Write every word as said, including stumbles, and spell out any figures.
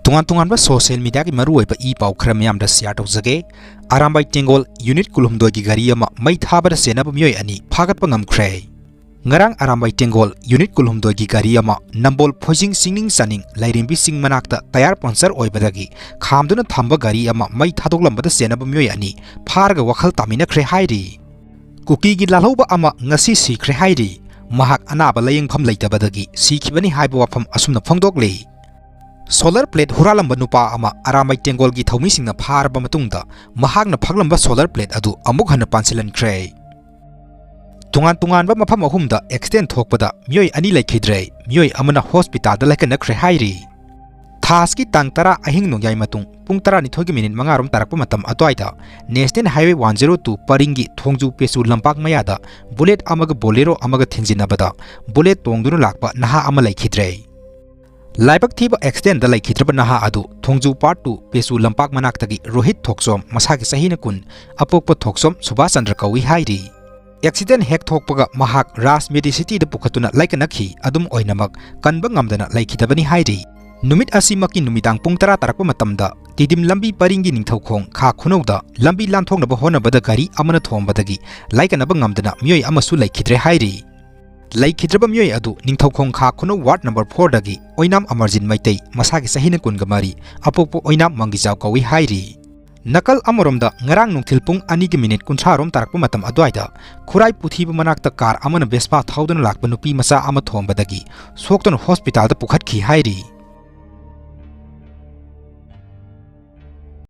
ꯇꯣꯉꯥꯟ ꯇꯣꯉꯥꯟꯕ social mediaꯒꯤ ꯃꯔꯨꯑꯣꯏꯕ ꯏ ꯄꯥꯎ ꯈꯔ ꯃꯌꯥꯝꯗ share ꯇꯧꯖꯒꯦ꯫ ꯑꯔꯥꯝꯕꯥꯏ ꯇꯦꯡꯒꯣꯜ unit ꯀꯨꯟꯍꯨꯝꯗꯣꯏꯒꯤ ꯒꯥꯔꯤ ꯑꯃ ꯃꯩ ꯊꯥꯕꯗ ꯆꯦꯟꯅꯕ ꯃꯤꯑꯣꯏ ꯑꯅꯤ ꯐꯥꯒꯠꯄ ꯉꯝꯈ꯭ꯔꯦ꯫ ꯉꯔꯥꯡ ꯑꯔꯥꯝꯕꯥꯏ ꯇꯦꯡꯒꯣꯜ unit ꯀꯨꯟꯍꯨꯝꯗꯣꯏꯒꯤ ꯒꯥꯔꯤ ꯑꯃ ꯅꯝꯕꯣꯜ ꯐꯣꯏꯖꯤꯡ ꯆꯤꯡꯅꯤꯡ ꯆꯥꯅꯤꯡ ꯂꯥꯏꯔꯦꯝꯕꯤ ꯆꯤꯡ ꯃꯅꯥꯛꯇ tyre puncture ꯑꯣꯏꯕꯗꯒꯤ ꯈꯥꯝꯗꯨꯅ ꯊꯝꯕ ꯒꯥꯔꯤ ꯑꯃ ꯃꯩ ꯊꯥꯗꯣꯛꯂꯝꯕꯗ ꯆꯦꯟꯅꯕ ꯃꯤꯑꯣꯏ ꯑꯅꯤ ꯐꯥꯔꯒ ꯋꯥꯈꯜ ꯇꯥꯃꯤꯟꯅꯈ꯭ꯔꯦ ꯍꯥꯏꯔꯤ꯫ ꯀꯨꯀꯤꯒꯤ ꯂꯥꯜꯍꯧꯕ ꯑꯃ ꯉꯁꯤ ꯁꯤꯈ꯭ꯔꯦ ꯍꯥꯏꯔꯤ꯫ ꯃꯍꯥꯛ ꯑꯅꯥꯕ ꯂꯥꯌꯦꯡꯐꯝ ꯂꯩꯇꯕꯗꯒꯤ ꯁꯤꯈꯤꯕꯅꯤ ꯍꯥꯏꯕ ꯋꯥꯐꯝ ꯑꯁꯨꯝꯅ ꯐꯣꯡꯗꯣꯛꯂꯤ꯫ Solar plate ꯍꯨꯔꯥꯜꯂꯝꯕ ꯅꯨꯄꯥ ꯑꯃ ꯑꯔꯥꯝꯕꯥꯏ ꯇꯦꯡꯒꯣꯜꯒꯤ ꯊꯧꯃꯤꯁꯤꯡꯅ ꯐꯥꯔꯕ ꯃꯇꯨꯡꯗ ꯃꯍꯥꯛꯅ ꯐꯥꯛꯂꯝꯕ solar plate ꯑꯗꯨ ꯑꯃꯨꯛ ꯍꯟꯅ ꯄꯥꯟꯁꯤꯜꯍꯟꯈ꯭ꯔꯦ꯫ ꯇꯣꯉꯥꯟ ꯇꯣꯉꯥꯟꯕ ꯃꯐꯝ ꯑꯍꯨꯝꯗ accident ꯊꯣꯛꯄꯗ ꯃꯤꯑꯣꯏ ꯑꯅꯤ ꯂꯩꯈꯤꯗ꯭ꯔꯦ, ꯃꯤꯑꯣꯏ ꯑꯃꯅ hospitalꯗ ꯂꯥꯏꯀꯠꯅꯈ꯭ꯔꯦ ꯍꯥꯏꯔꯤ꯫ ꯊꯥꯁꯀꯤ ꯇꯥꯡ ꯇꯔꯥ ꯑꯍꯤꯡ ꯅꯣꯡꯌꯥꯏ ꯃꯇꯨꯡ ꯄꯨꯡ ꯇꯔꯥꯅꯤꯊꯣꯏꯒꯤ minute ꯃꯉꯥ ꯔꯣꯝ ꯇꯥꯔꯛꯄ ꯃꯇꯝ ꯑꯗꯨꯋꯥꯏꯗ National Highway one zero two ꯄꯔꯤꯡꯒꯤ ꯊꯣꯡꯖꯨ ꯄꯦꯁꯨ ꯂꯝꯄꯥꯛ ꯃꯌꯥꯗ Bullet ꯑꯃꯒ Bolero ꯑꯃꯒ ꯊꯦꯡꯖꯤꯟꯅꯕꯗ Bullet ꯇꯣꯡꯗꯨꯅ ꯂꯥꯛꯄ ꯅꯍꯥ ꯑꯃ ꯂꯩꯈꯤꯗ꯭ꯔꯦ꯫ ꯂꯥꯏꯕꯛ ꯊꯤꯕ accidentꯗ ꯂꯩꯈꯤꯗ꯭ꯔꯕ ꯅꯍꯥ ꯑꯗꯨ ꯊꯣꯡꯖꯨ Part two ꯄꯦꯁꯨ ꯂꯝꯄꯥꯛ ꯃꯅꯥꯛꯇꯒꯤ ꯔꯣꯍꯤꯠ ꯊꯣꯛꯆꯣꯝ, ꯃꯁꯥꯒꯤ ꯆꯍꯤꯅ ꯀꯨꯟ, ꯑꯄꯣꯛꯄ ꯊꯣꯛꯆꯣꯝ ꯁꯨꯕꯥꯁ ꯆꯟꯗ꯭ꯔ ꯀꯧꯏ ꯍꯥꯏꯔꯤ꯫ Accident ꯍꯦꯛ ꯊꯣꯛꯄꯒ ꯃꯍꯥꯛ ꯔꯥꯖ ꯃꯦꯗꯤꯁꯤꯇꯤꯗ ꯄꯨꯈꯠꯇꯨꯅ ꯂꯥꯏꯀꯠꯅꯈꯤ꯫ ꯑꯗꯨꯝ ꯑꯣꯏꯅꯃꯛ ꯀꯟꯕ ꯉꯝꯗꯅ ꯂꯩꯈꯤꯗꯕꯅꯤ ꯍꯥꯏꯔꯤ꯫ ꯅꯨꯃꯤꯠ ꯑꯁꯤꯃꯛꯀꯤ ꯅꯨꯃꯤꯗꯥꯡ ꯄꯨꯡ ꯇꯔꯥ ꯇꯥꯔꯛꯄ ꯃꯇꯝꯗ ꯇꯤꯗꯤꯝ ꯂꯝꯕꯤ ꯄꯔꯤꯡꯒꯤ ꯅꯤꯡꯊꯧꯈꯣꯡ ꯈꯥ ꯈꯨꯅꯧꯗ ꯂꯝꯕꯤ ꯂꯥꯟꯊꯣꯛꯅꯕ ꯍꯣꯠꯅꯕꯗ ꯒꯥꯔꯤ ꯑꯃꯅ ꯊꯣꯝꯕꯗꯒꯤ ꯂꯥꯏꯀꯠꯅꯕ ꯉꯝꯗꯅ ꯃꯤꯑꯣꯏ ꯑꯃꯁꯨ ꯂꯩꯈꯤꯗ꯭ꯔꯦ ꯍꯥꯏꯔꯤ꯫ ꯂꯩꯈꯤꯗ꯭ꯔꯕ ꯃꯤꯑꯣꯏ ꯑꯗꯨ ꯅꯤꯡꯊꯧꯈꯣꯡ ꯈꯥ ꯈꯨꯅꯧ ward number fourꯗꯒꯤ ꯑꯣꯏꯅꯥꯝ ꯑꯃꯔꯖꯤꯟ ꯃꯩꯇꯩ, ꯃꯁꯥꯒꯤ ꯆꯍꯤꯅ ꯀꯨꯟꯒ ꯃꯔꯤ, ꯑꯄꯣꯛꯄ ꯑꯣꯏꯅꯥꯝ ꯃꯪꯒꯤꯖꯥꯎ ꯀꯧꯏ ꯍꯥꯏꯔꯤ꯫ ꯅꯥꯀꯜ ꯑꯃꯔꯣꯝꯗ ꯉꯔꯥꯡ ꯅꯨꯡꯊꯤꯜ ꯄꯨꯡ ꯑꯅꯤꯒꯤ minute ꯀꯨꯟꯊ꯭ꯔꯥ ꯔꯣꯝ ꯇꯥꯔꯛꯄ ꯃꯇꯝ ꯑꯗꯨꯋꯥꯏꯗ ꯈꯨꯔꯥꯏ ꯄꯨꯊꯤꯕ ꯃꯅꯥꯛꯇ car ꯑꯃꯅ Vespa ꯊꯧꯗꯨꯅ ꯂꯥꯛꯄ ꯅꯨꯄꯤ ꯃꯆꯥ ꯑꯃ ꯊꯣꯝꯕꯗꯒꯤ ꯁꯣꯛꯇꯨꯅ hospitalꯗ ꯄꯨꯈꯠꯈꯤ ꯍꯥꯏꯔꯤ꯫